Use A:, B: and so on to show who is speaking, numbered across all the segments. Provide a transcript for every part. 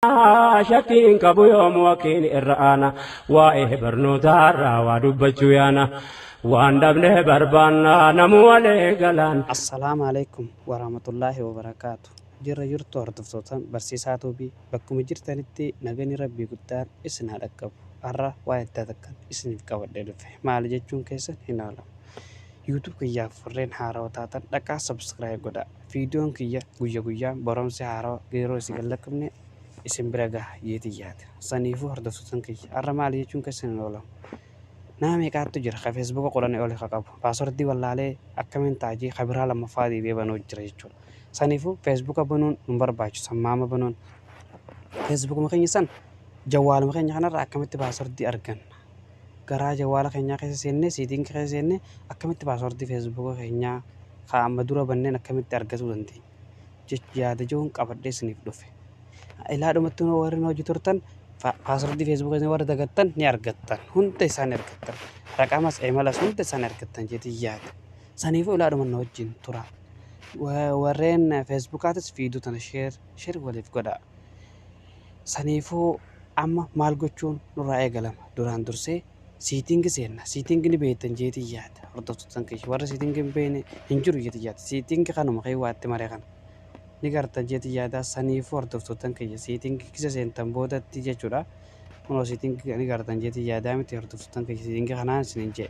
A: Shakkiin qabu yoom wakiin irra aana waa'ee barnootaarraa waa dubbachuu yaana waan dhabne barbaanna namuu walee galaan.
B: Assalaamu alaikum warahmatullaahi wabarakaatu. Jirra jirtu hordoftoota Barsiisaa Tuubii, bakkuma jirtanitti nagani Rabbii guddaan isin haa dhaqqabu. Har'a waa addaa takkan isiniif qabadhee dhufe. Maali jechuun keessan hin oolamu. YouTube kiyyaaf warreen haarawaa taatan dhaqaa subscribe godhaa. Viidiyoon kiyya guyya guyyaan barumsi haarawaa yeroo isin gad lakkifne isin bira gaha jeetiin yaada. Saniifuu hordoftoota kiyya, har'a maali jechuun keessan hin oolamu. Nama meeqaattu jira ka Feesbuuka 10 oli ka qabu passwordii wallaalee akkamiin taajii ka biraa lammaffaa deebi'ee banuu jira jechuudha. Saniifuu Feesbuuka banuun nu barbaachisu, ammaama banuun Feesbuukuma keenya san jawwaaluma keenya kanarraa akkamitti passwordii arganna? Garaa jawwaala keenyaa keessa seennee, setting keessa seennee, akkamitti passwordii Feesbuuka keenyaa ka amma dura banneen akkamitti argatuu dandeenya? Yaada jiruun qabadhee isiniif dhufe. Ilaa dhumatti warri hojii turtan, passwordii Feesbuuka keessanii warri dagattan ni argattan. Hunda isaa ni argattan. Raqamas emalas hunda isaa ni argattan jeetiin yaada. Saniifuu ilaa dhuma na wajjin tura. Warreen Feesbuukaatis viidiyoo tana share share waliif godhaa. Saniifuu amma maal gochuun nurraa eegalama? Duraan dursee setting seenna. Setting ni beektan jeetiin yaada. Hordoftoota kiyya, warra setting hin beekne hin jiru jeetiin yaada. Setting kanuma kee waatti maree kana. Ni gartan jeetiin yaada. Saniifuu hordoftoota kiyya, setting keessa seentan boodatti jechuudha. Kunoo setting ni gartan jeetiin yaadaa miti, hordoftoota kiyya? Setting kanaan isiniin jee.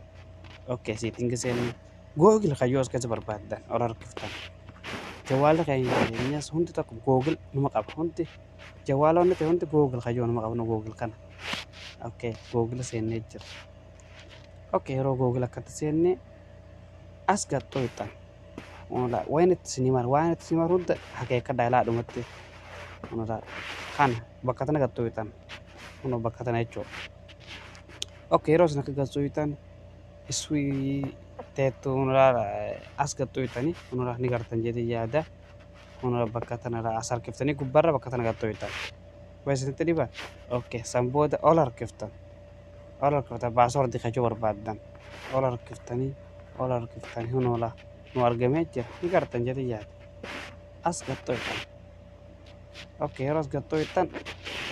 B: Okay, setting seenna. Google kayyoo as keessa barbaaddan ol harkiftan. Jawwaalli keenyas hundi tokko Google numa qaba. Hundi jawwaalonni ta'e hundi Google kayyoo numa qabnu Google kana. Okay, Google seennee jira. Okay, yeroo Google akkatti seennee as gaxxoo ixxan. Waan itti isinii maru, waan itti isinii maru hunda akeekkadhaa ilaa dhumatti. Kana bakka tana gaxxoo ixxan. Kunoo bakka tana jechuudha. Okay, yeroo isin akka gaxxoo ixxan iswii teettuu as gaxxoo ixxanii kunoo ni gartan jedhee yaada. Kunoo bakka tana as harkiftanii gubbaarra bakka tana gaxxoo ixxan. Waa isinitti dhiba? Okay, san booda ol harkiftan. Ol harkiftan passwordii kachuu barbaaddan. Ol harkiftanii, ol harkiftanii, kunoo laa nu argamee jira. Ni gartan jedhee yaada. As gaxxoo ixxan. Okay, yeroo as gaxxoo ixxan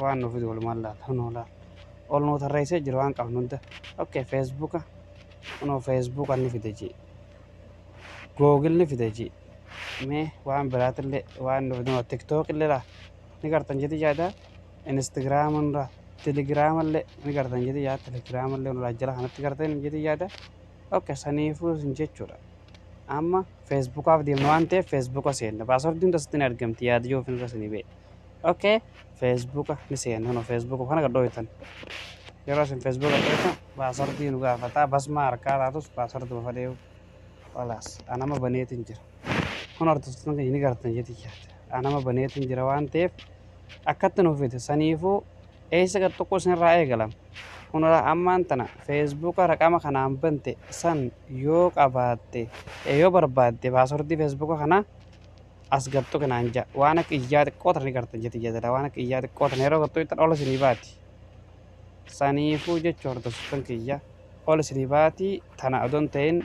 B: waan nu fidu walumaan laala. Kunoo laala. Ol nu tarreessee jira waan qabnu hunda. Okay, Feesbuuka. Kunoo Feesbuuka ni fide jee. Google ni fide jee. Mee waan biraatillee waan nu fidu, TikTok illee laa. Ni gartan jedhee yaada. Instagiraama nurraa, Telegiraamallee ni gartan jedhee yaada. Telegiraamallee nurraa jala kanatti gartan jedhee yaada. Okay, saniifuu isin jechuudha. Amma Feesbuukaaf deemna waan ta'eef Feesbuuka seenna. Passwordii hunda asitti ni argamti yaada yoo ofirra isinii ba'e. Okay, Feesbuuka ni seenna. Kunoo Feesbuuka kana gad dhooytan. Yeroo isin Feesbuuka dhooytan passwordii nu gaafataa. Basmaa harkaa taatus passwordii fadheewu. Walaas anama baneetiin jira. Kun hordoftoota keenya ni gartan jedhee yaada. Anama baneetiin jira waan ta'eef akkatti nuuf fide. Saniifuu eessa gad tuquu isinirraa eegalama? Kun ammaan tana Feesbuuka raqama kanaan bante san yoo qabaatte, yoo barbaadde, passwordii Feesbuuka kanaa as gad tuqinaan ja'a. Waan akka iyyaa xiqqoo tana ni gartan jedhee yaada. Waan akka iyyaa xiqqoo tana yeroo gad tuqxan ol isinii baati. Saniifuu jechuu hordoftoota kiyya, ol isinii baati tana odoon ta'in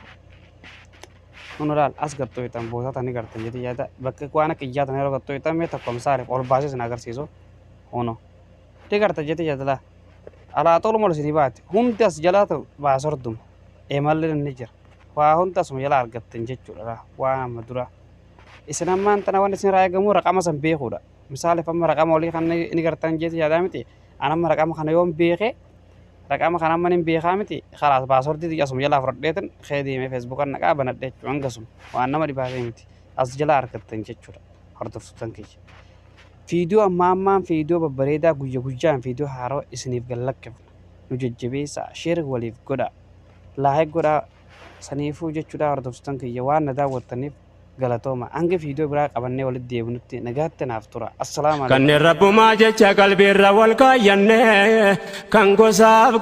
B: kun laal as gad tuqxan bootaa tana ni gartan jedhee yaada. Bakka waan akka iyyaa tana yeroo gad tuqxan, mee tokko misaaliif ol baasee isin agarsiisu. Kunoo. Ni gartan jedhee yaada laa. Alaa toluma ol isinii baati. Hundi as jalaa ta'u passworduma. Emalli ni jira. Waa hunda asuma jalaa argattan jechuudha. Waan amma dura. Isin ammaan tana waan isin irraa eegamu raqama san beekuudha. Misaaliif amma raqama olii kan ni gartan jeeti yaadaa miti. An amma raqama kana yoon beeke, raqama kana amma nin beekaa miti. Kalaas, passwordii asuma jalaa fudhadheetin kee deemee Feesbuukan naqaa banadhe jechuudha hangasuma. Waan nama dhibaatee miti. As jalaa argattan jechuudha. Hordoftoota kiyya. Viidiyoo ammaa ammaan viidiyoo babbareedaa guyya guyyaan viidiyoo haarawaa isiniif gad lakkifna. Nu jajjabeessaa. Share waliif godhaa. Like godhaa. Saniifuu jechuudha hordoftoota kiyya, waan na daawwattaniif galatooma. Hanga viidiyoo biraa qabannee walitti deebinutti nagaatti naaf tura. Assalaamu alaikum.
A: Kanneen rabbumaa jecha qalbiirra wal kaayyanne kan gosaaf.